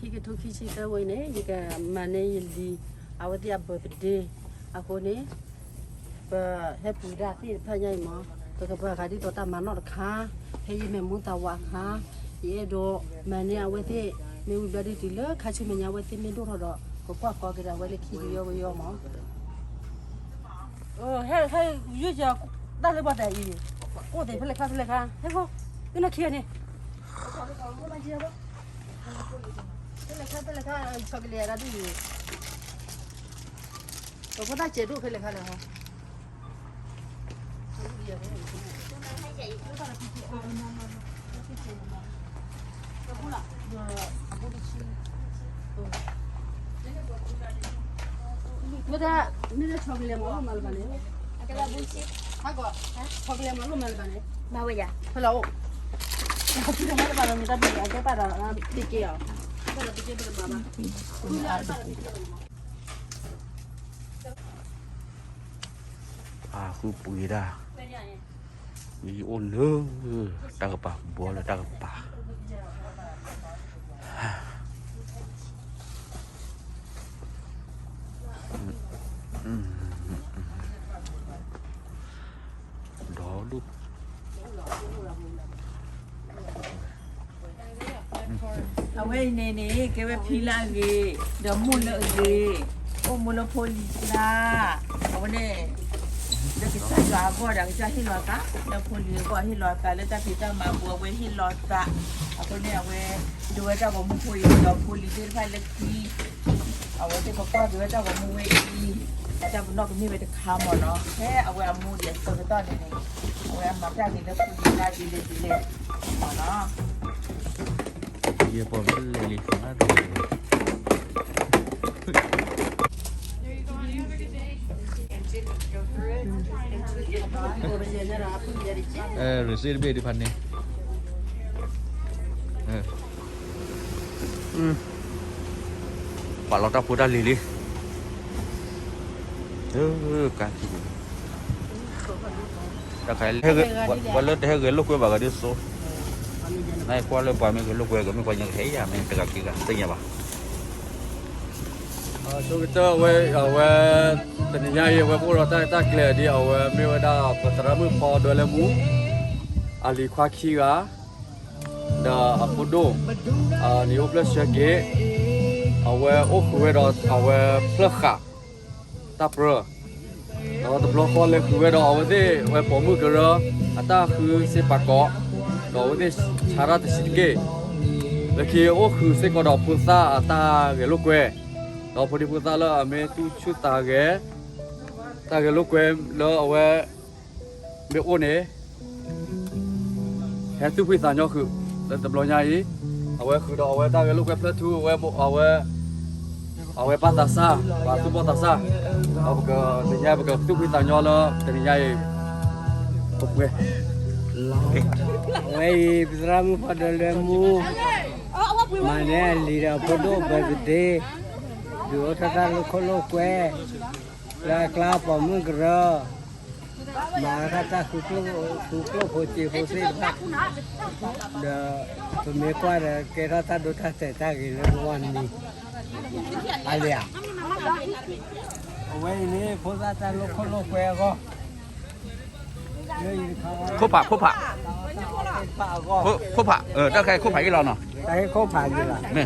ခံကထိခံဆံသၢဝဲအံၤန့ၣ် ယကမၤန့ၢ်ယလံၤ အဝဲသ့ၣ်အ birthday အဃိန့ၣ် ပဟဲပှ့ၤဒၣ်သ့ၣ်တဖၣ်ညါအံၤမး ပကပာ်ဃာ်ဒ်သိးတၢ်မၤနီၣ်တခါ ဖဲယမဲာ်မူသးဝးအခါ ယအဲၣ်ဒိးမၤန့ၢ်အဝဲသ့ၣ် မ့ၢ်ဝံၤဘျီဒ်တုၤလၢခါဆူမဲာ်ညါ အဝဲသ့ၣ်မ့ၢ်ဒိၣ်ထီၣ်ဒီး ကကွၢ်ကီက့ၤဒီးအဝဲလၢခံကယီကယီမး ဟဲ ဟဲ ယုၢ်ကတၢ်လၢပှၤသးအံၤ ကိၣ်သ့ၣ်ဖဲလဲၣ်ခါဖဲလဲၣ်ခါ ဟဲဖိ သ့ၣ်နီၣ်ခံဂၤန့ၣ် ဖဲလဲၣ်ခါဖဲလဲၣ်ခါ ဆီကလဲၤဒၣ်ဒ်အံၤ ပဖိသၣ်စဲးဒိၣ်ဖဲလဲၣ်ခါလဲၣ်ဟီ မ့ၢ်တၢ် မ့ၢ်တၢ်ဆီကလဲၤမၤလိမၤလၢၤဘၣ်န့ၣ် ဟးကီး ဆီကလဲၤမၤလိမၤလၢၤဘၣ်န့ၣ် မၤဝဲယၤ ဖဲလီၤအိၣ် တၢ်ဖံးတၢ်မၤတဘၣ်လီၤ မ့ၢ်တၢ်ဒ်အကဲဘၣ်ဒီး တက့ၢ်အီၤ ဘၣ်ဒီးတက့ၢ်ပတမၤဘၣ် ဃုလၢအဘၣ်ဒီးတက့ၢ်ပတမၤ အဃုပှ့ၤဒၣ် ယအိၣ်လၢ တၢ်ကပၤ ဘီလၢတၢ်ကပၤ ဒီဒူၣ် အဝဲအံၤန့ၣ်န့ၣ် ကဲဝဲဖံလၢအဂ့ၤ, ဒီးမိၢ်လၢအဂ့ၤ, အိၣ်မူလၢဖိလံၤကျါ, အဝဲန့ၣ် လၢကစၢ်ယွၤအဂီၢ်ဒီး ကစၢ်ဟ့ၣ်လီၤသး, လၢဖိလံၤအဂီၢ်ဟ့ၣ်လီၤသး, လၢတၢ်ဖံးတၢ်မၤအပူၤ အဝဲဟ့ၣ်လီၤသး, အဃိန့ၣ် အဝဲဒိးဝဲတၢ်ဂီၤမူဖိအံၤ ဒီးဖိလံၤသ့ၣ်တဖၣ်လၢခံ အဝဲသ့ၣ်ကကွၢ်က့ၤဝဲတၢ်ဂီၤမူဝဲအံၤ, တၢ်ပနီၣ်ကမ့ၢ်ဝဲတခါမ့ၢ်နီၤ, ဖဲအဝဲအမူဒံးအဆၢကတီၢ်န့ၣ်န့ၣ်, အဝဲအမၤတၢ်ဂ့ၤလၢဖိလံၤကျါဒ်လဲၣ်ဒ်လဲၣ်မ့ၢ်နီၤ. ယဲၢ်ပီၢ်လၢလဲၤလံ သးတဂ့ၤ ရစ့တဘ့ၣ်ဒ်ဖးန့ၣ်, ပာ်လီၤတၢ်ဖိတၢ်လံၤလံ, ကါခံ, တၢ်ခါ, ပှၤလၢတဟဲဂဲၤလိာ်ကွဲဘၣ်ဂၤဒ်သိး, နကွၢ်လၢပှၤမ့ၢ်ဂဲၤလိာ်ကွဲ ကမ့ၢ်ပှၤညါကဟဲယၤ မ့ၢ်တဂၤခံဂၤသ့ၣ်ညါဘၣ်. ဆိကတၢၢ်ဝဲ အဝဲ တနံၤညါအံၤ အဝဲပအိၣ်ဒီးတၢ်ရဲၣ်တၢ်ကျဲၤဒ်အဝဲမ့ၢ်ဝဲဒၣ် ပသရၣ်မုၣ်ဖီဒွဲလၢမူ အလံၤခွါခံဂၤ ဒီးအဖိဒိၣ် နံၤအိၣ်ဖျၢၣ်ဆၢက့ၤ အဝဲအိၣ်ဃုာ်ဝဲဒီးအဝဲဖျၢၣ်ဃာ် တၢ်ပြၢ ဒီးတဘျီဃီလဲၤဃုာ်ဝဲဒီးအဝဲသ့ၣ်ဝဲပိာ်မုၣ်ကရၢ အတၢ်ဃုစ့ပာ်ကီး ဒီးအဝဲသ့ၣ်ဆါတၢ်တဆံးတက့ၢ်. လၢခံအိၣ်ဃုာ်စ့ၢ်ကီးဒီးဖိသၣ်အတၢ်ဂဲၤလိာ်ကွဲ, ဒီးဖိဒံဖိသၣ်လၢအမ့ၢ်သူၣ်ဆူၣ်သးဂဲၤ တၢ်ဂဲၤလိာ်ကွဲလၢအဝဲ မ့ၢ်အိၣ်န့ၣ် ဟဲသူၣ်ဖှံသးညီဃုာ် လၢတဘျီညါအံၤ, အဝဲဃုာ်ဒီးအဝဲတၢ်ဂဲၤလိာ်ကွဲဖျၢၣ်ထူ အဝဲ အဝဲပၢ်သးစၢ် ပှၤသူၣ်ဘီၣ်သးစၢ်, ဒီးပကသ့ၣ်ညါ ပကသူၣ်ဖှံသးညီလၢတနံၤညါအံၤ ပပှဲၤ အဝဲအံၤ ပသရၣ်မုၣ်ဖီဒွဲလၢမူ မၤန့ၢ်အလံၤဒီးအဖိဒိၣ် birthday, ဒုးအိၣ်ထီၣ်တၢ်လိာ်ခိၣ်လိာ်ကွဲ လၢအကျါပိာ်မုၣ်ကရၢ မၤထီၣ်တၢ်ဃုကျိၣ်ဖိစ့ဖိသ့ၣ်တဖၣ်, ဒီးပမ့ၢ်ကွၢ်ဒီး ကဲထီၣ်တၢ်ဒိတၢ်တဲာ်တၢ်ဂ့ၤလၢပဂီၢ်နံၤ, အလံၤဧါ, အဝဲအံၤန့ၣ် ဖိသၣ်တၢ်လိာ်ခိၣ်လိာ်ကွဲအဂီၢ်, ခိၣ်ဖး ခိၣ်ဖး, ခိၣ်ဖး, တၢ်ခဲအံၤခိၣ်ဖးယံလီၤနီၤ, တၢ်ဟ့ၣ်ခိၣ်ဖးယံလီၤ, မ့ၢ် အ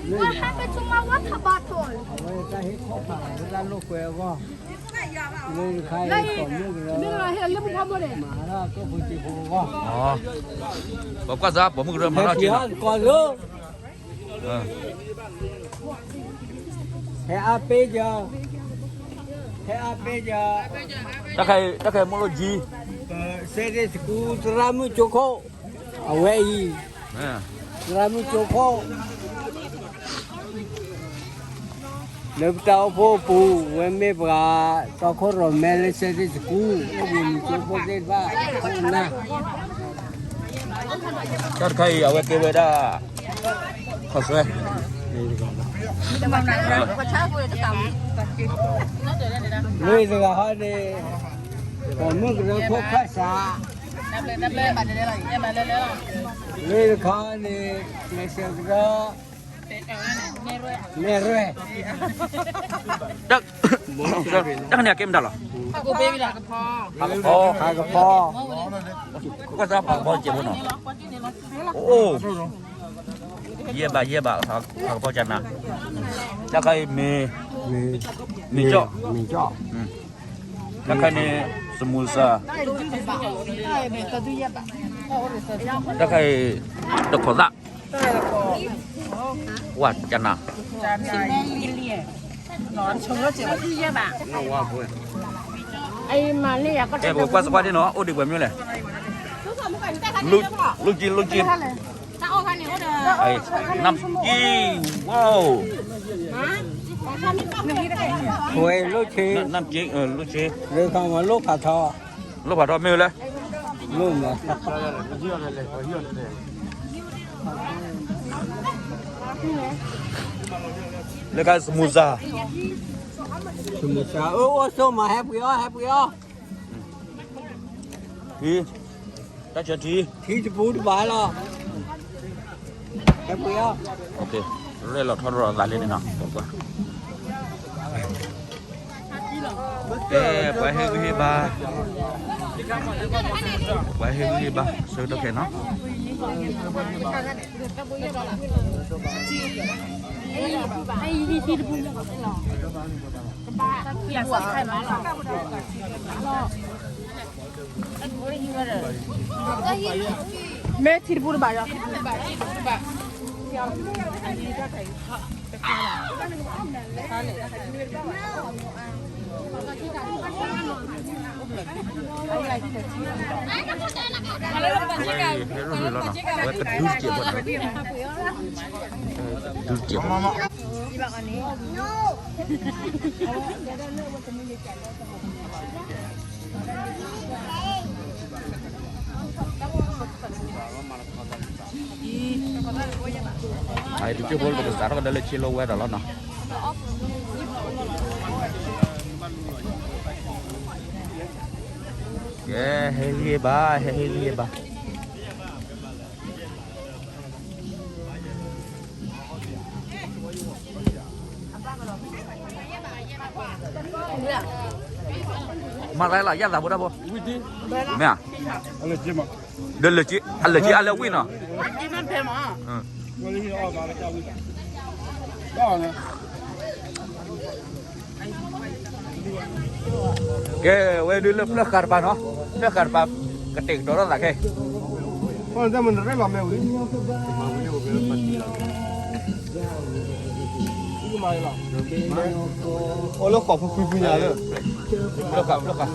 ဝဲတၢ်ဟ့ၣ်ခိၣ်ဖး တၢ်လိာ်ကွဲအဂီၢ်, လၢတခါအံၤ ပိာ်မုၣ်ကရၢ မၤထီၣ်ကျိၣ်ဖိစ့ဖိအဂီၢ်, ပကွၢ်စၢ် ပိာ်မုၣ်ကရၢမၤထီၣ်က့ၤနီၤ, ဟဲအါပ့ကၢ, ဟဲအါပ့ကၢ, တၢ်ခဲအံၤ တၢ်ခဲအံၤမိၢ်လိၣ်ကၠံ စဲးဒ့ၣ်စကူ သရၣ်မုၣ်ကၠိခိၣ်, အဝဲအံၤ သရၣ်မုၣ်ကၠိခိၣ် လၢပတၢ်အိၣ်ဖှိၣ်အပူၤ ဝဲမ့ၢ်ပှၤတီခိၣ်ရိၣ်မဲလၢ Sunday School အိၣ်ဘှံးနံၤကၠိဖိသ့ၣ်တဖၣ် ခိၣ်နၢ်, တၢ်တခါအံၤ အဝဲကဲဝဲဒၣ် ခီၣ်စွဲ လၢတဂၤဟီန့ၣ် ပိာ်မုၣ်ကရၢဖိခၣ်စး လၢတခါန့ၣ် ကျဲးစၢးကဒီး နဲၣ်ရွဲၣ် တၢ်ခါန့ၣ်အကဲမတၤလီၤ ဟးကဖီ ဟးကဖီ ကွၢ်စၢ်ဖးကဖီစဲးဖိနီၤ အိၣ် ယဲၢ်ဘး ယဲၢ်ဘး ဖးကဖီကနၤ တၢ်ခါအံၤမ့ၤ မ့ၤကၠီၣ် မ့ၤကၠီၣ် တၢ်ခါန့ၣ် စမူစၢ တၢ်ခါအံၤ တခိးသၣ် ဝၢ်ကနၤ ကဲ ပကကွၢ်စကွၢ်ဒ်နီၤ အိၣ်ဒံးပှဲၤမနုၤလဲၣ် လုၢ်ကံ လုၢ်ကံ နမ်ကံ ဝိၣ် ဝဲလုၢ်ကံ နမ်ကံ လုၢ်ကံ လၢခါမၤလိၣ်ဖးထီ လိၣ်ဖးထီမ့ၢ်ဝဲလဲၣ် လိၣ်မး လၢခါစမူစၢ စမူစၢ အၢ အိၣ်ဆိမး ဟဲပှ့ၤအီၣ် ဟဲပှ့ၤအီၣ် ထံ တၢ်ဆၢထံ ထံတပူတဘၣ်လီၤ ဟဲပှ့ၤအီၣ် ရဲၣ်လီၤထီရီၤသးလံန့ၣ်နီၤ ကဲ ပှၤဟ့ၣ်ဂံၢ်ဟ့ၣ်ဘါ ပှၤဟ့ၣ်ဂံၢ်ဟ့ၣ်ဘါ ဆၢကတီၢ်ခဲနီၤ မ့ၢ်ထံတပူတဘၣ်ယီၤ အဝဲဟ့ၣ်လီၤလီၤနီၤ အဝဲကဒုစဲးဖိနီၤ ကဒုစဲးဖိ အတကၠိၢ်ဖိပကစးထီၣ်ကဒီးလၢဆ့လိဝဲဒီးလီၤနီၤ ကဲ ဟဲဟ့ၣ်ဘါ ဟဲဟ့ၣ်ဂံၢ်ဟ့ၣ်ဘါ မၤသးလီၤ ယၣ်သးဖိတၢ်ဖိ မ့ၢ်ဧါ ဒီးလၢာ်က့ အလၢာ်က့အါလၢဝံၣ်နီၤ ကဲ ဝဲဒုးလၢဖျၢၣ်ဃာ်တပၤနီၤ ဖျၢၣ်ဃာ်တပၤ ကတဲာ်ကတီၤထီၣ်သးခဲအံၤ အိၣ်လၢဃိးဖုဖုဖုညါလၢ ဖျၢၣ်ဃာ် ဖျၢၣ်ဃာ်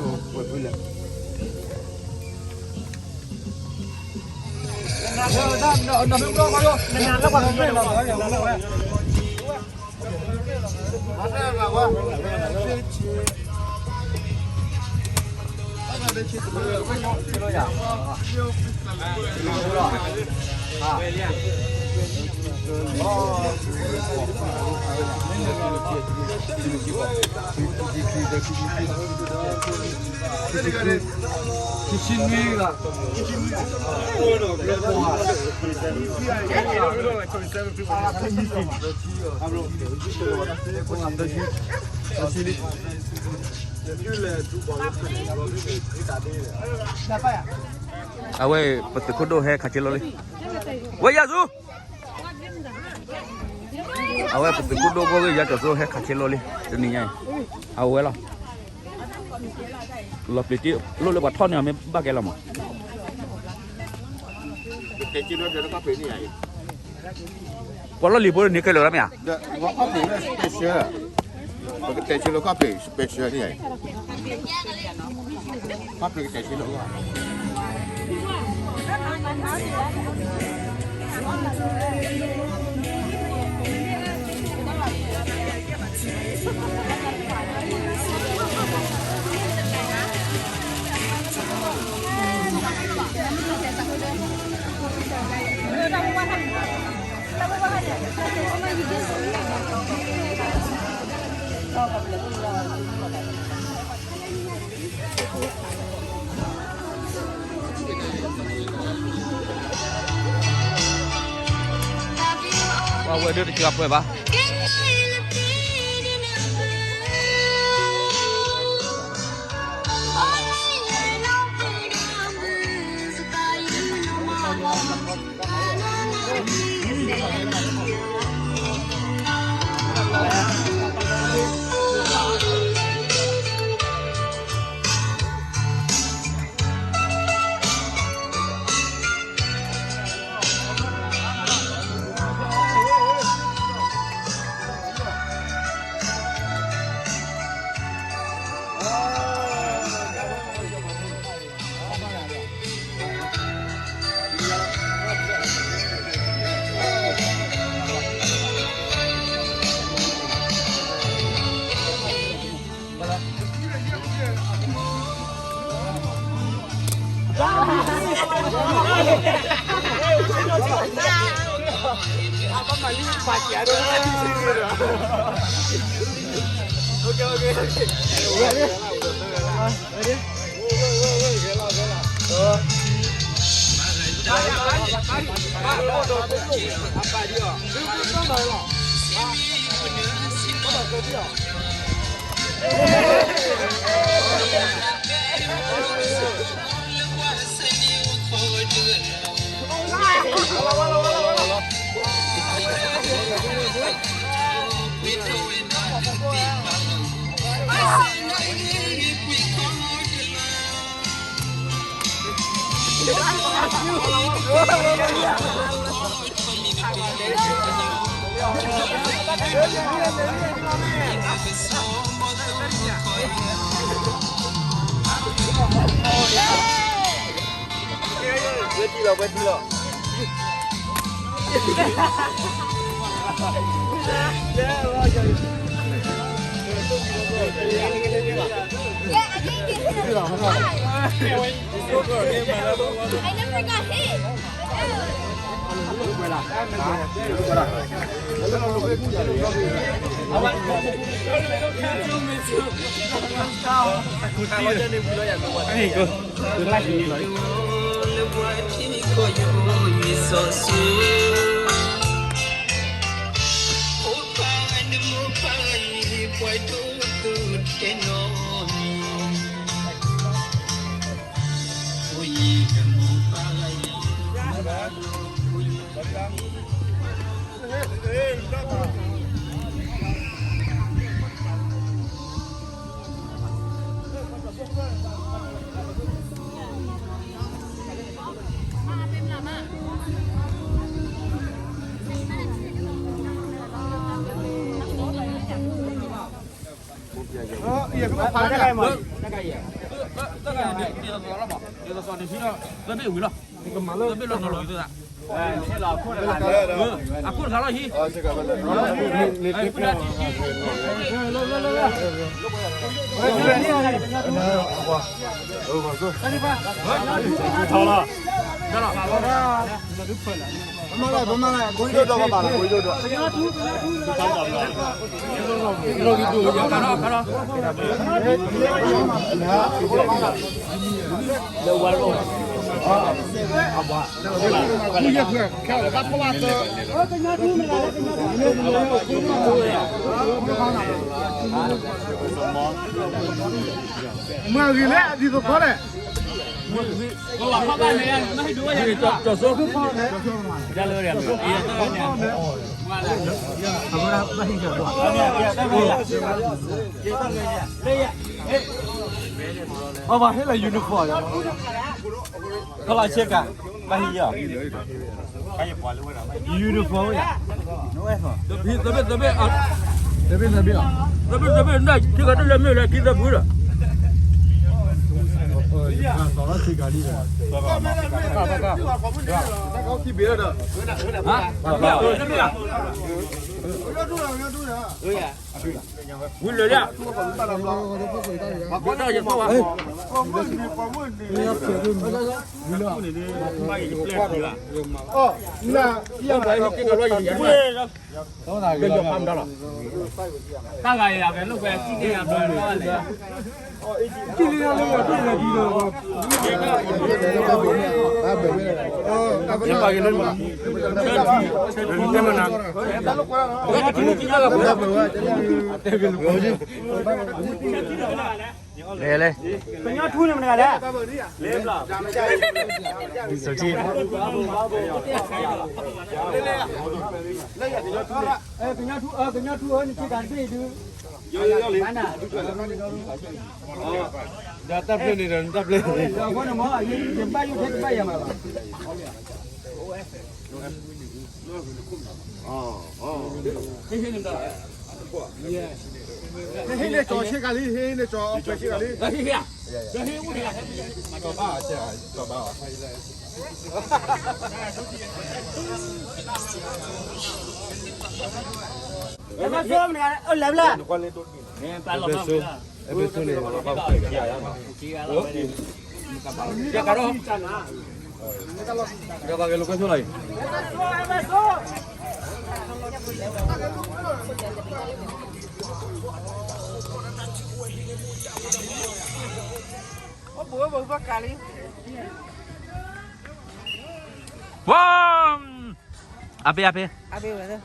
အဝဲ ပသုးခိၣ်ဒိၣ်ဟဲခးဆ့လီၤလံ ဝဲယၤဆူ အဝဲပသုးခိၣ်ဒိၣ်ဖိဂ့ၢ် ယၤကၠီၤစိဟဲခးဆ့လီၤလံ တနံၤညါအံၤ အဝဲလီၤ လီၤပျံၤတ့ၢ် လိၣ်လၢပှၤထီၣ်န့ၢ်အီၤမ့ၢ်ဘၣ်ကဲလီၤမး ပှၤလီၢ်လံၤဖိန့ၣ်ခဲလၢာ်လီၤမ့ၢ်ဧါ ပကတဲဆ့လီၤခီၣ်ဖံး special န့ၣ် ခီၣ်ဖံးကတဲဆ့လီၤ တၢ် အဝဲဒၣ်တကပှဲၤဘၣ်. ပွဲထံလီၤ ပွဲထံလီၤ. အခိၣ်တခါလီၤဟံး ထီလီၤ မၤလၢ မၤလၢ ကိးဒိၣ်ဒီးကဘၣ်လီၤ ကိးဒိၣ်ဒီး လၢဝါလိၣ် မ့ၢ်ဂ့ၤလဲၣ် ဒ်သိးဖီလဲၣ် ကၠီၤစိ အဝဲဒၣ်ဘၣ်ဟံၣ်ကၢၤကွၢ် အဝဲဟ့ၣ်လီၤ uniform ဖီလာ်ဆ့ကၤ ဘၣ်ဟံၣ်ယီၤ uniform ဝဲ သဘ့ၣ်သဘ့ၣ် သဘ့ၣ်သဘ့ၣ် သဘ့ၣ်သဘ့ၣ် နၢ်ထံကီၢ်တလၢမ့ၢ်လၢထံသဘုၣ်ဒီး သဘ့ၣ်သဘ့ၣ် ဝံၤလၢာ်လံ ဘၣ်တၢ်ယသီၣ်ဝဲ တၢ်ဂၤယၤကဲလိာ်ကွဲစံၣ်န့ၣ်ယၤဘျီလီၤ တၢ်ဂၤယၤကဲလိာ်ကွဲစံၣ်န့ၣ်ယၤဘျီလီၤ လဲၤလဲၤ ကညီထူန့ၣ်မနုၤလဲၣ် ကညီထူ ကညီထူဧၢ နစ့တၢ်တဘ့ၣ်ဒုး ဒီးတၢ်ပျဲန့ၣ်ဒီး တၢ်ပျဲန့ၣ် ဒီးအဃိန့ၣ်မ့ၢ် ယဘၣ်ယိၣ်ထဲတဘၣ်ယၤမးဘၣ် ဟ့ၣ်န့ၢ်ကၠီဆ့ကၤလံ ဟ့ၣ်န့ၢ်ကၠီဖဲဆ့ကၤလံ ကၠီဘၣ် ကၠီဘၣ် အဲၣ်ဘၣ်ဆိ အဲၣ်ဘၣ်ဆိန့ၣ် ကဘၣ်ကဲလိာ်ကွဲဆိလီၤအံၤ ဝါ အဘ့ၣ် အဘ့ၣ် အဘ့ၣ်ဝဲ အဘ့ၣ်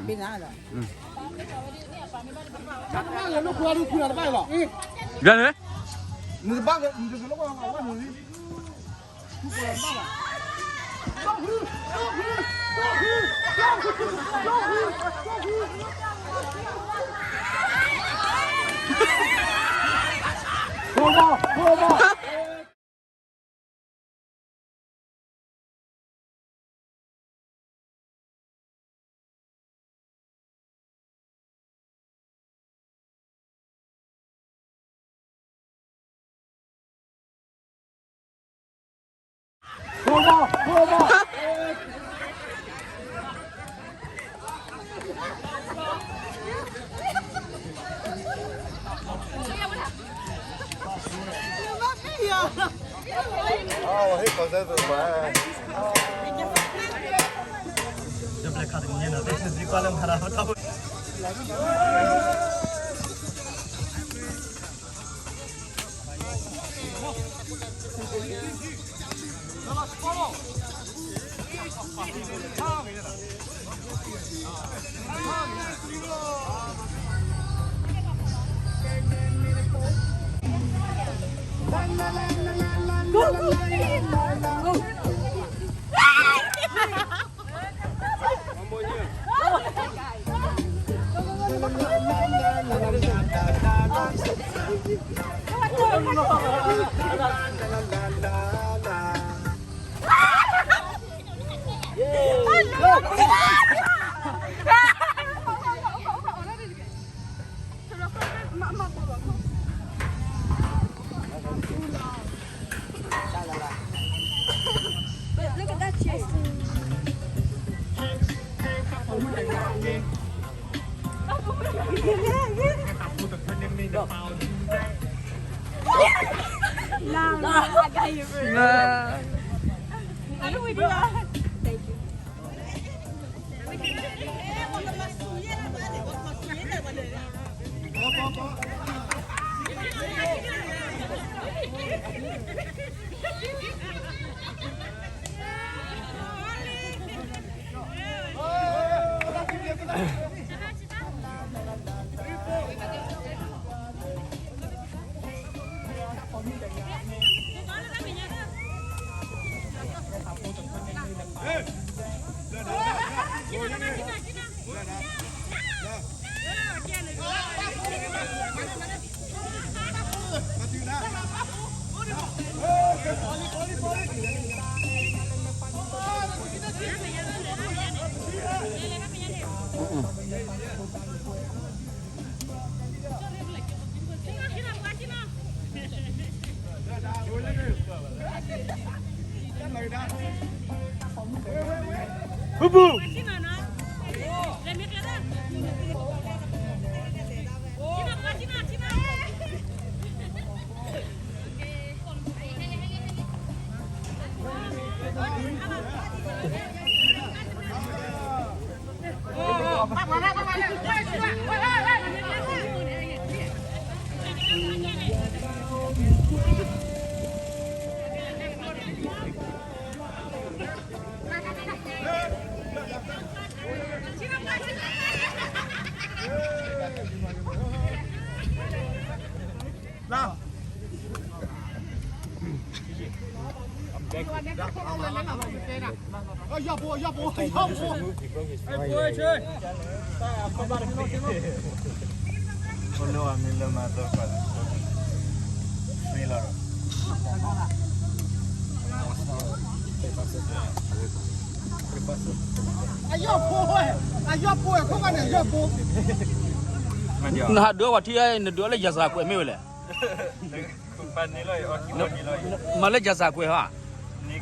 နၤလီၤ ယၤန့ၣ် အယၢ်ဖိ အယၢ်ဖိ အယၢ်ဖိ အယၢ်ဖိ အယၢ်ဖိ ခိၣ်ဃၢ်န့ၣ် အယၢ်ဖိ နဟးဒုးအီၣ်ပှၤထံ နဒုးအီၣ်လၢယၤစၢ်ကွဲးမ့ၢ်ဝဲလဲၣ် မၤလၢယၤစၢ်ကွဲးဟါ လၢ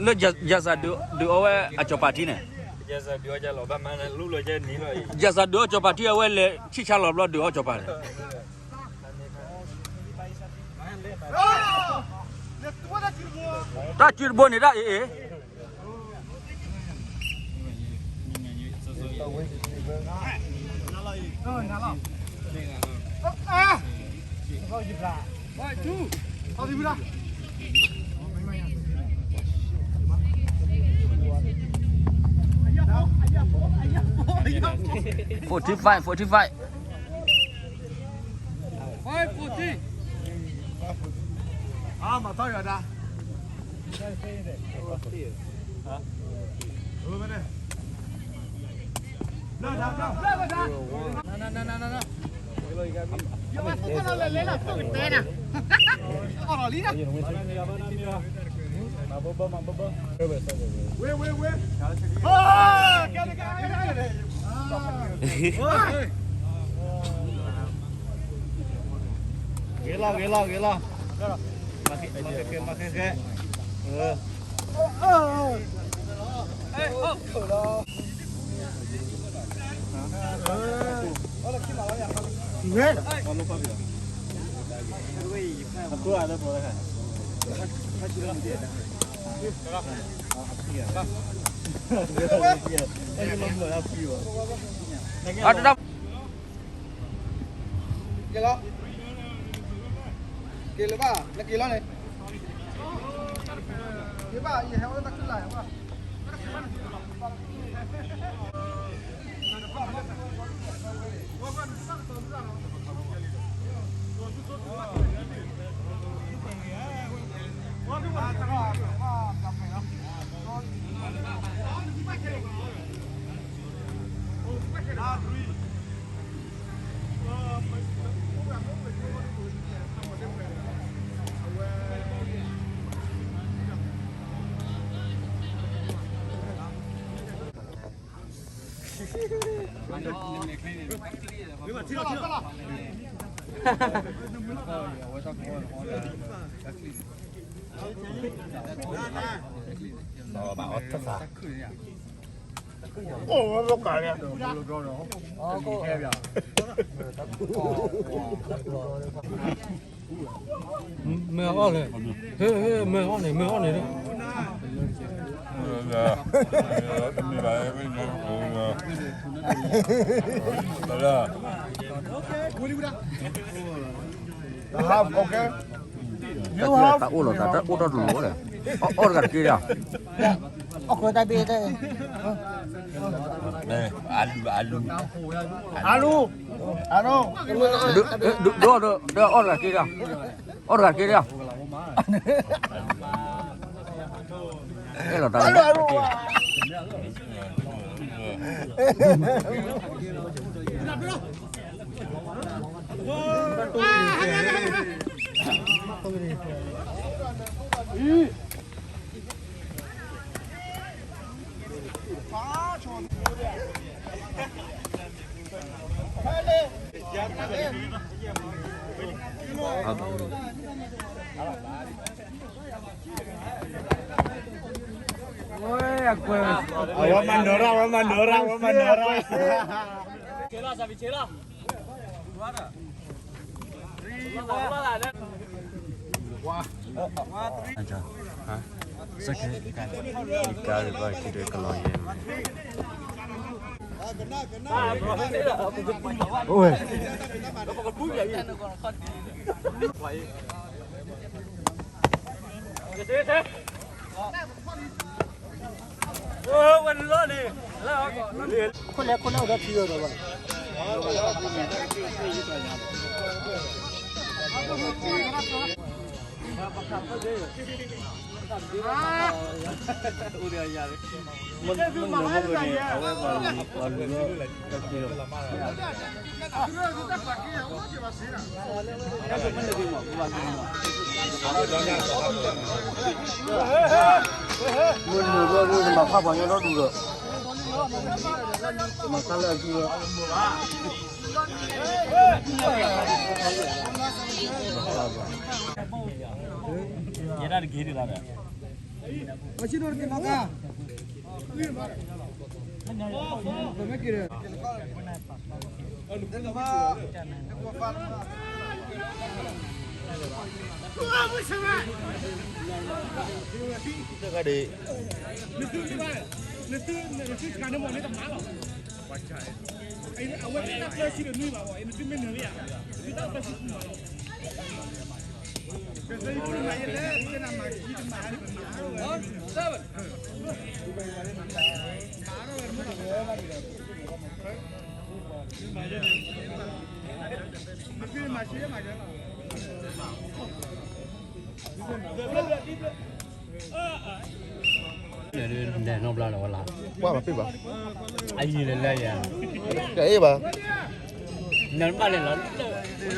လၢယၤစၢ်ဒုးအီၣ်ဝဲအစီၤပၤထံန့ၣ် ယၤစၢ်ဒုးအီၣ်စီၤပၤထံအဝဲလဲၤဆံၣ်ဆါလီၤဘျီဒုးအီၣ်စီၤပၤန့ၣ် တၢ်စုတဘိန့ၣ်တၢ်အံၤအံၤ forty five, forty five. Five forty. အမၤထီၣ်ယွၤဒါ ဂ့ၤလီၤ ဂ့ၤလီၤ ဂ့ၤလီၤ မၤခဲခဲ မၤခဲခဲ အတဒၣ် က့ၤလီၤ က့ၤလၢၤဘၣ် နက့ၤလီၤန့ၣ် က့ၤဘၣ် ယဟဲဝဲတၢ်ခုၣ်လၢ်ဘၣ် မ့ၢ်အီၣ်လဲၣ်, ဟ့ၣ် ဟ့ၣ် မ့ၢ်အီၣ်န့ၣ် မ့ၢ်အီၣ်န့ၣ်, တၢ်အိၣ်လီၤ တၢ်အိၣ်ထီၣ်တလိၤလဲၣ်, အီၣ်တဂၤတက့ၢ်ဒီး အီၣ်ခွဲတၢ်ဘ့ၣ်တၢ် အလူ အလူ အလူ ဒိၣ်ဒိၣ်ဒိၣ် အီၣ်တဂၤတက့ၢ်ဒီး အီၣ်တဂၤတက့ၢ်ဒီး အဲၣ်လီၤတၢ် အဝဲမၤနီၢ်ရၣ် အဝဲမၤနီၢ်ရၣ် အဝဲမၤနီၢ်ရၣ် စကဲ ကါရဘၣ်က့ၤကလီၤယဲၢ်မး အိၣ်ဝဲ ခိၣ်လဲၣ်ခိၣ်လဲၣ်အိၣ်ဒီးထံအီၤဒီးဘၣ် မ့ၢ်မ့ၢ်မ့ၢ်န့ၣ် အဝဲပှၤလူၤလီၤ တၢ်ခံလီၤ မ့ၢ်နုာ်ဘျီဒုး နမၤဖးပှၤညီဒီဒူၣ်ဒီး မၤခါလၢအစုလီၤ ယဲဒၣ်တက့ၢ်ဒ်လီၤဒီး မ့ၢ်က့ၤဒီး တဂၤဒီး နသု နသု နသုတဂၤန့ၣ်မ့ၢ်န့ၣ်တမၤလီၤ အဝဲတၢ်ပၢဆံတနွံဘၣ်ဘၣ် နသုမ့ၢ်နုာ်လံဧါ နသုတၢ်ပၢဆံတနွံဘၣ် လဲၤနီဘျါလီၤဝဲလီၤ ကွၢ်မၤပ့ၢ်ဘၣ် အယံၤလဲၤလဲၤယၤ တအဲၣ်ဘၣ် နဘၣ်လဲၤလီၤ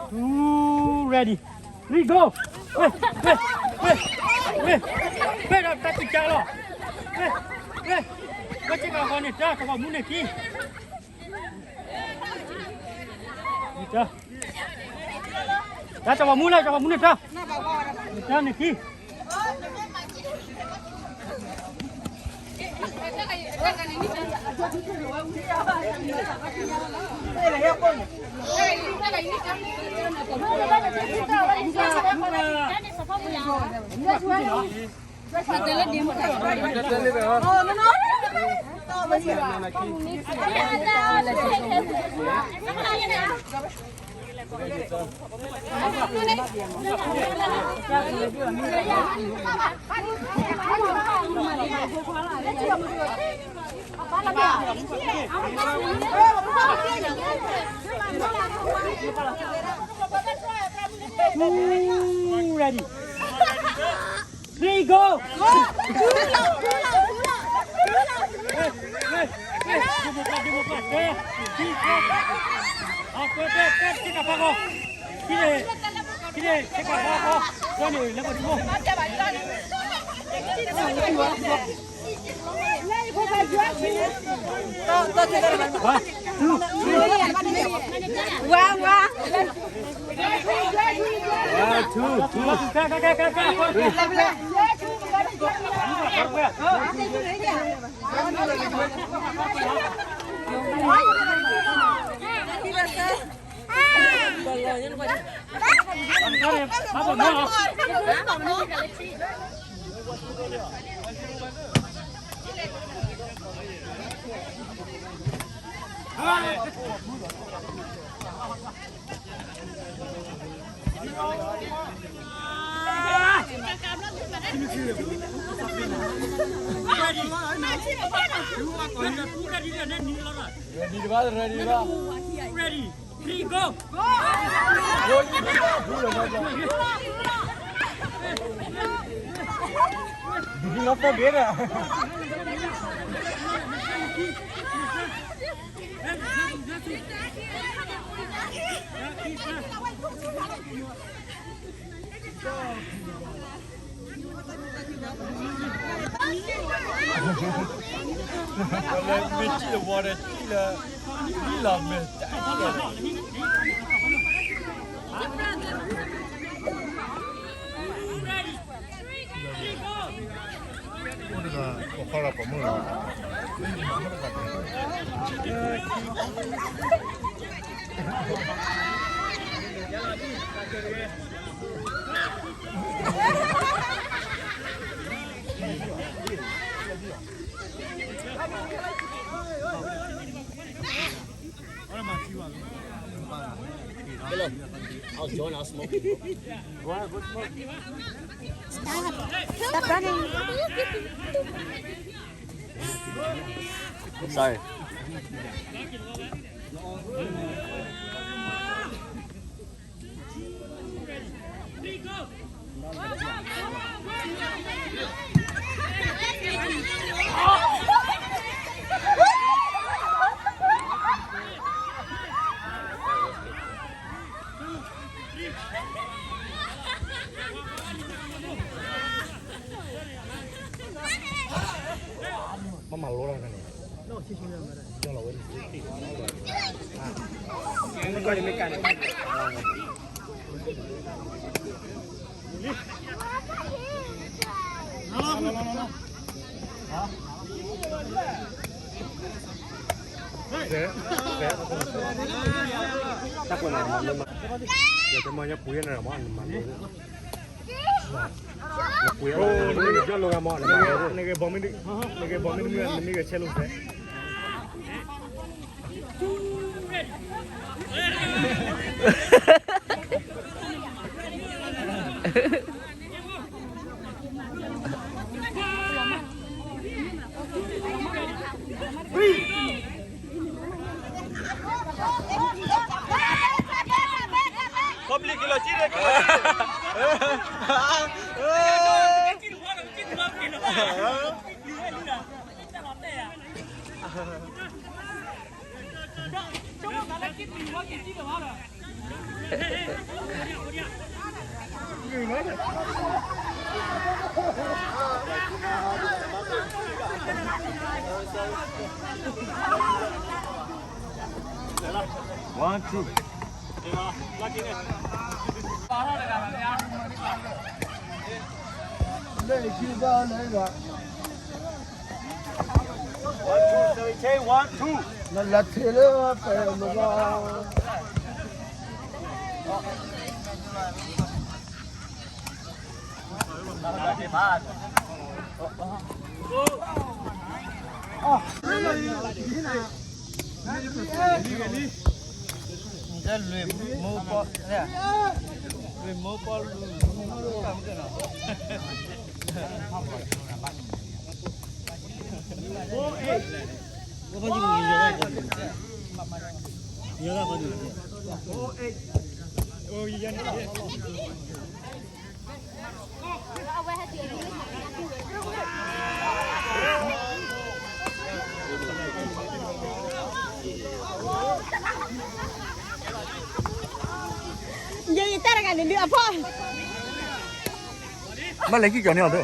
Two, ready, three, go. ဝ့ၢ် ဝ့ၢ် ဝ့ၢ် ဝ့ၢ်ဒီးတၢ်တံၢ်ကၢလီၤ ဝ့ၢ် ဝ့ၢ် ဝဲစ့ၢ်ကီးဂီၤန့ၣ်တၢ် တဝီမူန့ၣ်ခံ တၢ် တၢ်တဝီမူလၢ တဝီမူန့ၣ်တၢ် တၢ်န့ၣ်ခံ Ready. Three, go. Ready. Ready တဘၣ် ready တဘၣ် ready. Three, go. ဒီး မ့ၢ်စံၣ်လီၤဝီဒီးစံၣ်လီၤ, မ့ၢ်လီၤမ့ၢ်တၢ်လီၤ. Ready. အိၣ်တဂၤ ပီၤခီလီၤပီၤမုၣ်လီၤ. Hello. I'll join our smoking. Stop. Stop running. Sorry. မၤလိတၢ်န့ၣ် တၢ်ကွဲးမၤမၤလိမၤ, ယတမၤညါပူၤယဲန့ၣ်မၤမၤလိ, နပူၤယဲ, နဂဲၤဘီမ့ၢ်, နဂဲၤဘီမ့ၢ်တမ့ၢ် နမ့ၢ်ဂဲၤဆဲးလိာ်သဲး. Public ကလီၤကံၣ်, ကလီၤကံၣ်. Yê yê tara ka nê nê a phôn. Bác lấy cái kiểu này vào thôi.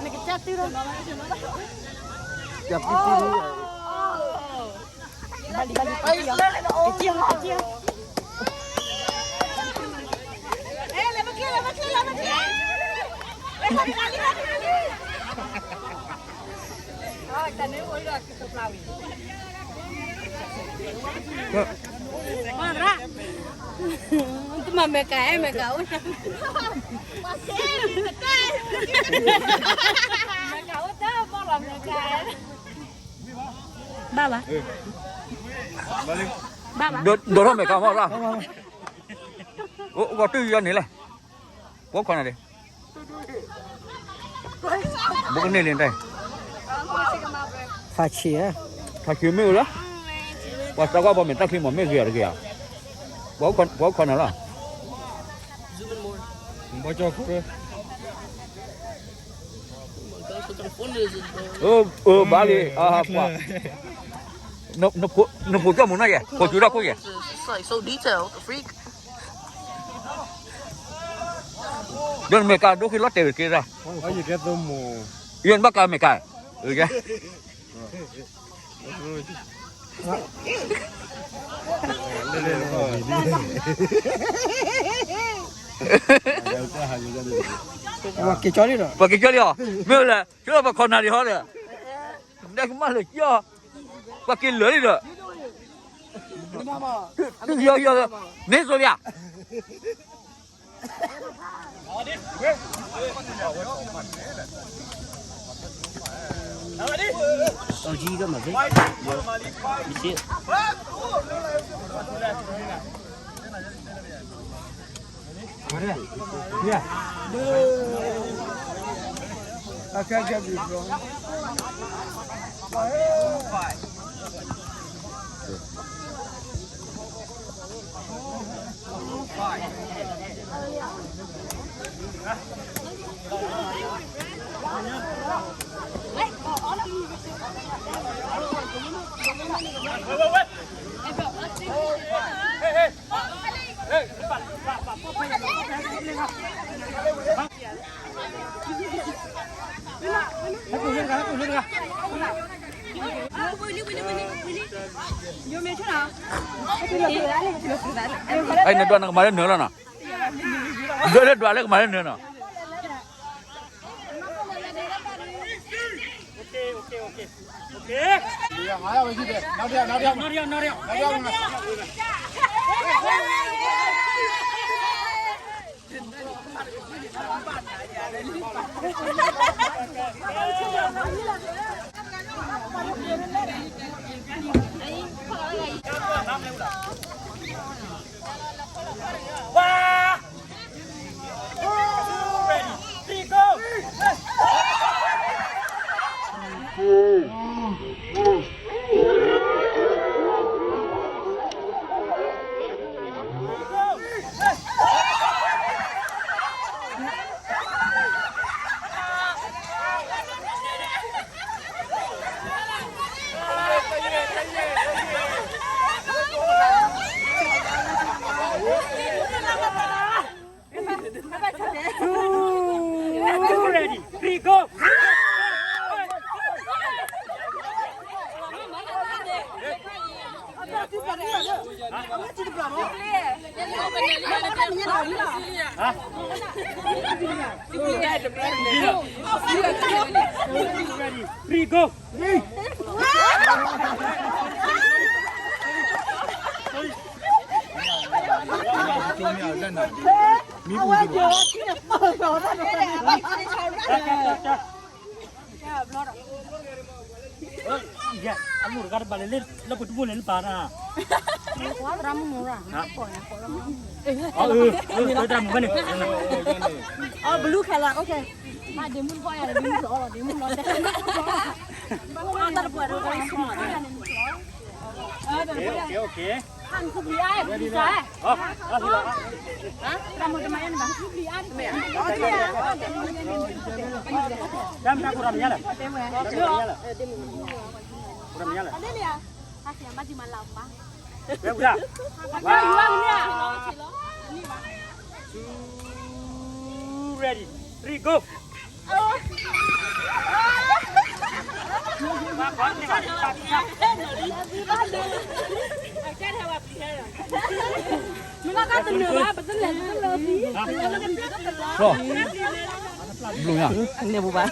Nê kê chát tứ đó. Chát tứ tứ. Bali, bali, kê chiêng, kê chiêng. Ê, lê bác kia, lê bác kia, lê bác kia. Ê, bali, bali, bali, bali. Tơ ma me ka e me ka u. Ba ba. Ba ba. Dô, dô rô me ka ma ra. အိၣ်ဂီၤတုၤယီၤန့ၣ်လဲၣ်, ပှၤခီနၤဒ့, ဘိကန့ၢ်လံတၢ်, ထးဆံး, ထးဆံးမ့ၢ်အိၣ်လၢ, ပှၤသးကွၢ်ပှၤမဲာ်တၢ်ချံမ့ၢ်မ့ၢ်ဂ့ၤအီၤတဂ့ၤဧါ, ပှၤခီနၤလီၤ, ဘၣ်လံ, ပှၤ, နဖိကၠီၣ်မူနီၤယဲၢ်, ဖိကၠူတၢ်ခိၣ်ယဲၢ် ဒီးနမဲာ်ကါဒိၣ်ဃံလီၤတဲာ်ဝဲက့ၤတၢ်, ယဲၢ်နဘၣ်ကါမဲာ်ကါ, ပှၤက့ၤကၠီလံ, ပှၤက့ၤကၠီလံအီၤ, မ့ၢ်လၢ, ဆိပှၤခီနၤဒံးဟီဒီး, နကမၢလၢကၠီ, ပှၤက့ၤလၢာ်လံဒီး, ယီၤယီၤ, န့ၣ်သိလံဧါ နဒွးနကမၤလၢနၢၤလီၤနီၤ, ဒွးလၢဒွးလၢကမၤလၢနၢၤနီၤ. Two, ready, three, go! Ready, three, go! မံပူၤတဘျီ အလိၣ်တဂၤတဘၣ်လၢ လၢပတဘိၣ်လဲၤလၢပၢ်တၢ် အၢ အၢ တၢ်မုၣ်ဘၣ်န့ၣ် အၢ blue color, okay. မ့ၢ်ဒ့မုၣ်တဖီၣ်ယၤန့ၣ် ဒ့မုၣ်တအီၣ်လီၤ ဒ့မုၣ်လီၤတဲာ် တၢ်တပှဲၤဒီးတၢ်ဆူၣ်မး Okay, okay. ဟၢ်နခူပျံၤအါ ပျံၤစၢ် တၢ်မၤတမၤယါန့ၣ်ဘၣ် ခူပျံၤအါ တၢ်မၤတၢ်ကိုရၤမညါလဲၣ် ကိုရၤမညါလဲၣ် ဝဲဝဲ Two, ready, three, go. Bro, blue ya. Nè bù ba.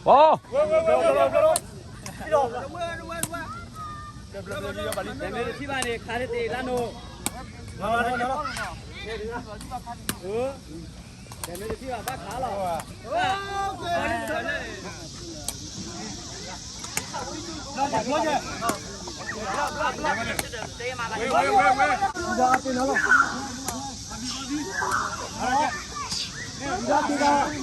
Ồ. တမ့ၢ်တထံၣ်ဘၣ်န့ၣ် ခါတ့ၢ်တ့ၢ်လၢနိၣ်, တမ့ၢ်တထံၣ်ဘၣ်ဘၣ်ခါလီၤ, ဘၣ်ရဂၤ ဘၣ်ရဂၤ,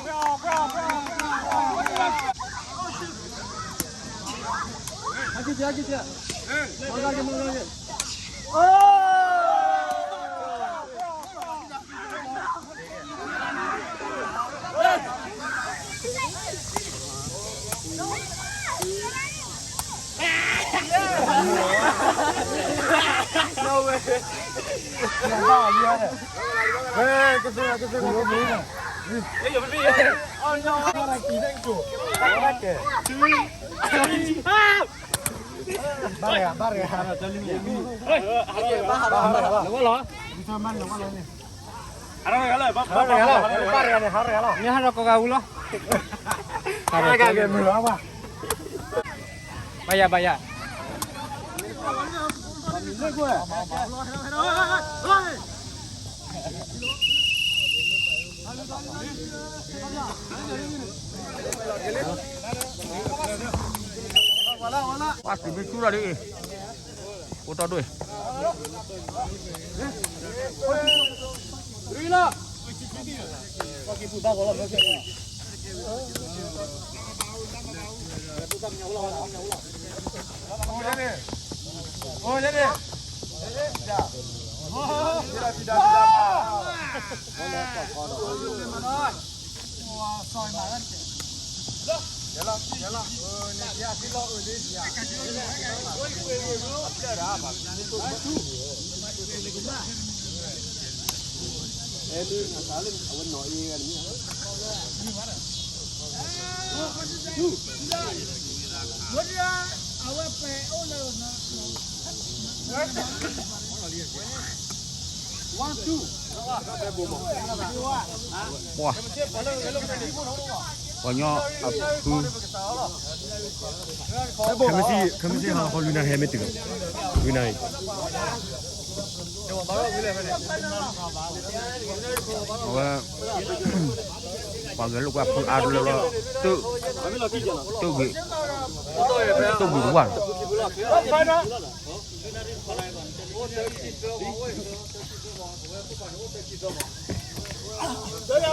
ဘၣ်ရဂၤလီၤ, ဘၣ်ရဂၤန့ၣ် ဟးရဂၤလီၤ, မ့ၢ်ဟးဒီးကိးဂၤဝံၤလီၤ, ဟးရဂၤကဲမုာ်လီၤ, ဘၣ်ယၤ ဘၣ်ယၤ ပှၤသုးမ့ၢ်ဆူၣ်ထီၣ်ဒ်အံၤ, အိၣ်တီၢ်ဒိၣ်အံၤ, ပှၤ, ပှၤညီအဖု, ခဲမုၢ်ဆ့ၣ် ခဲမုၢ်ဆ့ၣ်ဟးလီၤခီ လွံၢ်နၣ်ရံၣ်ဟဲမ့ၢ်တုၤလီၤ, လွံၢ်နၣ်ရံၣ်, အဝဲ ပှၤဂဲၤလိာ်ကွဲဖုအါတလၢလီၤ, တၢ်ဂ့ၤ, တၢ်ဂ့ၤတဝၢ်လီ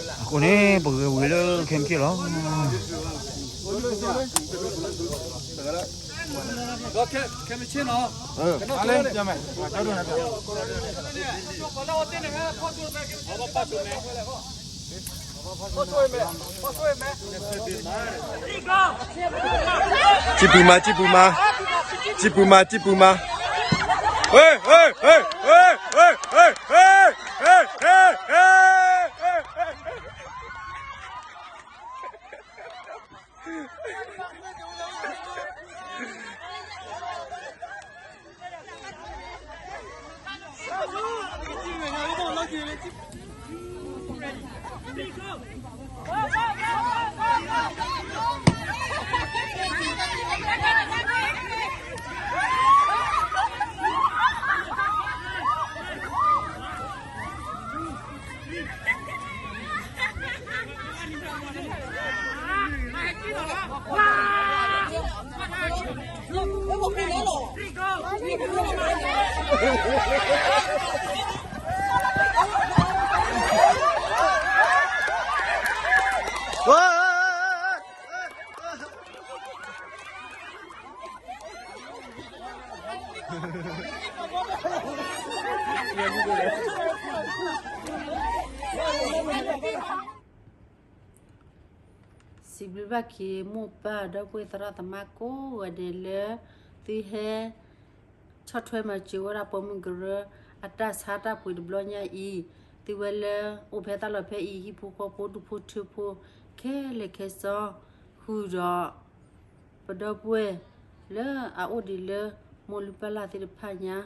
ၤ. အဃိန့ၣ် ပဂဲၤဝံၤလၢခဲမုၢ်ဆ့ၣ်လီၤ. စံပူၤမါ စံပူၤမါ, စံပူၤမါ စံပူၤမါ, ဟ့ၣ် ဟ့ၣ် ဟ့ၣ် စံးဘျုးဘၣ်က့ၤ မိၢ်ပၢ် ဒီပုၢ်ဝဲၢ် သရၣ်သမါကိးဂၤဒဲးလၢ သုဟဲ ဆီၣ်ထွဲမၤစၢၤဝဲဒၣ်ပိာ်မုၣ်ကရၢ အတၢ်ဆါတၢ်ပှ့ၤတဘျီညါအံၤ, သုဝဲလၢအိၣ်ဖဲတၢ်လီၢ်ဖဲအံၤ ဟံၣ်ဖိဃီဖိ ဒူၣ်ဖိထၢဖိ ခဲလၢာ်ခဲဆ့ ဃုာ်ဒီး ပဒီပုၢ်ဝဲၢ်လၢအအိၣ်ဒံးလၢ မိၢ်လုၢ်ပၢ်လၢ်သ့ၣ်တဖၣ်ညါ,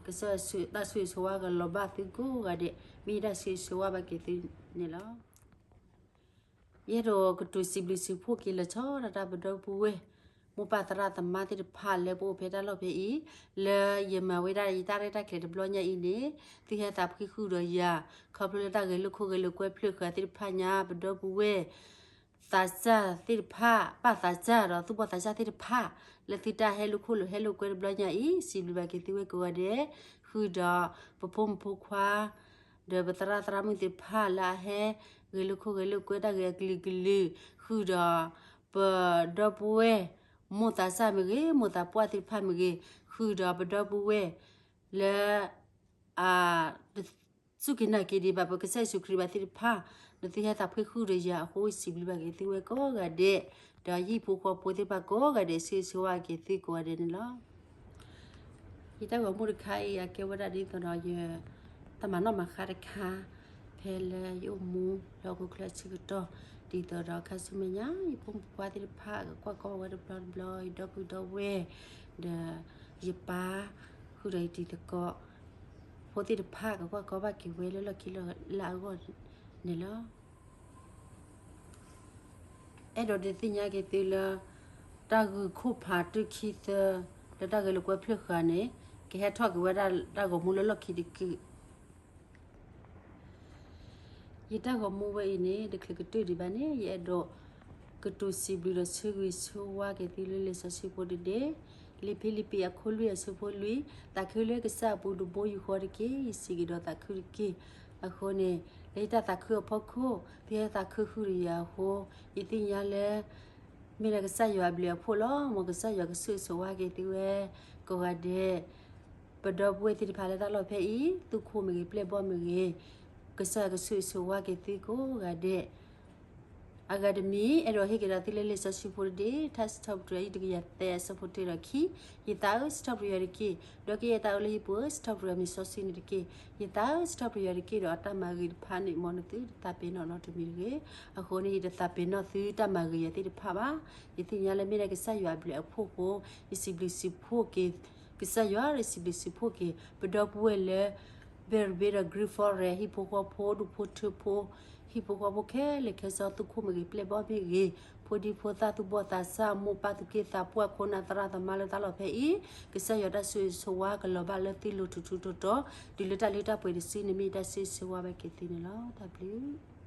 ကစၢ်ယွၤတၢ်ဆိၣ်ဂ့ၤဆိၣ်ဝါကလီၤဘၣ်သုကိးဂၤဒဲး, မ့ၢ်တၢ်ဆိၣ်ဂ့ၤဆိၣ်ဝါဘၣ်က့ၤသုန့ၣ်လီၤ. ယအဲၣ်ဒိးကတိၤစံးဘျုးစံးဖှိၣ်က့ၤလီၤဆီဒၣ်တၢ်ပဒီပုၢ်ဝဲၢ် မိၢ်ပၢ်သရၣ်သမါသ့ၣ်တဖၣ်လၢပအိၣ်ဖဲတၢ်လီၢ်ဖဲအံၤ, လၢယမၤဝဲဒၣ်ယတၢ်ရဲၣ်တၢ်ကျဲၤတဘျီညါအံၤန့ၣ်, သုဟဲသးဖှံဃုာ်ဒီးယၤ, ခီဖျိလၢတၢ်ဂဲၤလိာ်ခိၣ်ဂဲၤလိာ်ကွဲဖျၢၣ်ဃာ်သ့ၣ်တဖၣ်ညါ ပဒီပုၢ်ဝဲၢ် သးစၢ်သ့ၣ်တဖၣ်, ပၢ်သးစၢ်ဒီးသူၣ်ဘီၣ်သးစၢ်သ့ၣ်တဖၣ်, လၢသုတၢ်ဟဲလိာ်ခိၣ်လိာ်ဟဲလိာ်ကွဲတဘျီညါအံၤ, စံးဘျုးဘၣ်က့ၤသုဝဲကိးဂၤဒဲး, ဃုာ်ဒီးပဖိမုၣ်ဖိခွါ ဒီးပသရၣ်သရၣ်မုၣ်သ့ၣ်တဖၣ်လၢအဟဲဂဲၤလိာ်ခိၣ်ဂဲၤလိာ်ကွဲတၢ်ဂ့ၤအကလုာ်ကလုာ်, ဃုာ်ဒီးပဒီပုၢ်ဝဲၢ်, မိၢ်သးစၢ်မ့ၢ်ဂ့ၤ, မိၢ်သးပှၢ်သ့ၣ်တဖၣ်မ့ၢ်ဂ့ၤ, ဃုာ်ဒီးပဒီပုၢ်ဝဲၢ် လၢ အ စူၢ်က့ၤနာ်က့ၤဒံးဘၣ်ပကစၢ်ယ့ၣ်ၡူးခရံာ်ဘၣ်သ့ၣ်တဖၣ်, ဒီးသုဟဲသးဖှံဃုာ်ဒီးယၤအဃိ စံးဘျုးဘၣ်က့ၤသုဝဲကိးဂၤဒဲး, ဒီးဟံၣ်ဖိဃီဖိသ့ၣ်တဖၣ်ကိးဂၤဒဲး ဆၢဂ့ၤဆၢဝါက့ၤသုကိးဂၤဒဲးန့ၣ်လီၤ. ယတၢ်ဂီၤမူတခါအံၤ အကဲဝဲဒၣ်ဒ်သိးဒီးယ တၢ်မၤနီၣ်မၤဃါတခါ, ဖဲလၢယအိၣ်မူလၢဟီၣ်ခိၣ်ချၢအဆၢကတီၢ်, ဒ်သိးဒီးခါဆူမဲာ်ညါ ယဖိမုၣ်ဖိခွါသ့ၣ်တဖၣ် ကကွၢ်ကီဝဲတဘျီတဘျီ, ယဒီပုၢ်ဒီဝဲၢ်, ဒီးယပၢ်, ဃုာ်ဒီးယတံၤသကိး ဖိသ့ၣ်တဖၣ် ကကွၢ်ကီဘၣ်က့ၤဝဲလၢလီၢ်ခံလၢအဂီၢ်န့ၣ်လီၤ. အဲၣ်ဒိးဒုးသ့ၣ်ညါက့ၤသုလၢ တၢ်ဂုၤခိၣ်ဖးတုခံသၢ လၢတၢ်ဂဲၤလိာ်ကွဲဖျၢၣ်ဃာ်န့ၣ် ကဟဲထီၣ်က့ၤဝဲဒၣ်တၢ်ဂီၤမူလၢလီၢ်ခံတကုာ် ယတၢ်ဂီၤမူဝဲအံၤန့ၣ် တချုးကတၢၢ်ဒံးဘၣ်န့ၣ် ယအဲၣ်ဒိးကတိၤစံးဘျုးဒီးဆၢဂ့ၤဆၢဝါက့ၤသုလၢလံာ်စီဆှံဖိတဒ့, လံာ်ဖံလံးပံးအခိၣ်လွံၢ်အဆၢဖိလွံၢ်, သးခုလၢကစၢ်အပူၤတဘိယူၢ်ဃီတက့ၢ်. ယစံးက့ၤဒီးသးခုတက့ၢ်. အဃိန့ၣ် လၢယတၢ်သးခုအဖီခိၣ် သုဟဲသးခုဃုာ်ဒီးယၤအဃိ ယသ့ၣ်ညါလၢ မ့ၢ်ဒၣ်ကစၢ်ယွၤအဘျုးအဖှိၣ်လီၤ. မ်ကစၢ်ယွၤကဆိၣ်ဂ့ၤဆိၣ်ဝါက့ၤသုဝဲကိးဂၤဒဲး, ပဒီပုၢ်ဝဲၢ်သ့ၣ်တဖၣ်လၢတၢ်လီၢ်ဖဲအံၤ, သူၣ်ခိၣ်မ့ၢ်ဂ့ၤ ပျဲၢ်ဘီမ့ၢ်ဂ့ၤ, ကစၢ်ယွၤကဆိၣ်ဂ့ၤဆိၣ်ဝါက့ၤသုကိးဂၤဒဲး. အဂၤတမံၤ အဲၣ်ဒိးဟ့ၣ်က့ၤဒီးသုလၢလံာ်စီဆှံဖိတဒ့, ထါစံးထီၣ်ပတြၢၤ အယုၢ်တကယၤသၢ အဆၢဖိတၢဒီးခံ, ယသးဧၢ စံးထီၣ်ပတြၢၤယွၤတက့ၢ်. ဒီးကယဲၢ်တၢ်အၢလၢဟံၣ်ပူၤဧၢ, စံးထီၣ်ပတြၢၤယွၤမံၤစီဆှံန့ၣ်တက့ၢ်. ယသးဧၢ စံးထီၣ်ပတြၢၤယွၤတက့ၢ်. ဒီးအတၢ်မၤဂ့ၤတဖၣ်န့ၣ် မ်နသုတသးပ့ၤနီၣ်နီတမံၤတဂ့ၤ. အဃိန့ၣ် ယတသးပ့ၤနီၣ်သုတၢ်မၤဂ့ၤယၤသ့ၣ်တဖၣ်ဘၣ်. ယသ့ၣ်ညါလၢမ့ၢ်ဒၣ်ကစၢ်ယွၤအဘျုးအဖှိၣ်အဃိ ယစံးဘျုးစံးဖှိၣ်က့ၤ ကစၢ်ယွၤဒီးစံးဘျုးစံးဖှိၣ်က့ၤ ပဒီပုၢ်ဝဲၢ်လၢ Bear River ဒီး Green Forest ဟံၣ်ဖိဃီဖိ ဒူၣ်ဖိထၢဖိ ဟံၣ်ဖိဃီဖိခဲလၢာ်ခဲဆ့ သူၣ်ခိၣ်မ့ၢ်ဂ့ၤ ပျဲၢ်ဘီမ့ၢ်ဂ့ၤ, ဖိဒံဖိသၣ် သူၣ်ဘီၣ်သးစၢ် မိၢ်ပၢ်သူၣ်က့သးပှၢ် ခိၣ်နၢ်သရၣ်သမါလၢတၢ်လီၢ်ဖဲအံၤ, ကစၢ်ယွၤတၢ်ဆိၣ်ဂ့ၤဆိၣ်ဝါကလီၤဘၣ်လၢသုလိၤထူးထူးတီၤတီၤ, တုၤလၢတၢ်လၢတၢ်ပှဲၤတစုန့ၣ်မ့ၢ်တၢ်ဆိၣ်ဂ့ၤဆိၣ်ဝါဘၣ်က့ၤသုန့ၣ်လီၤ. တၢ်ဘျုး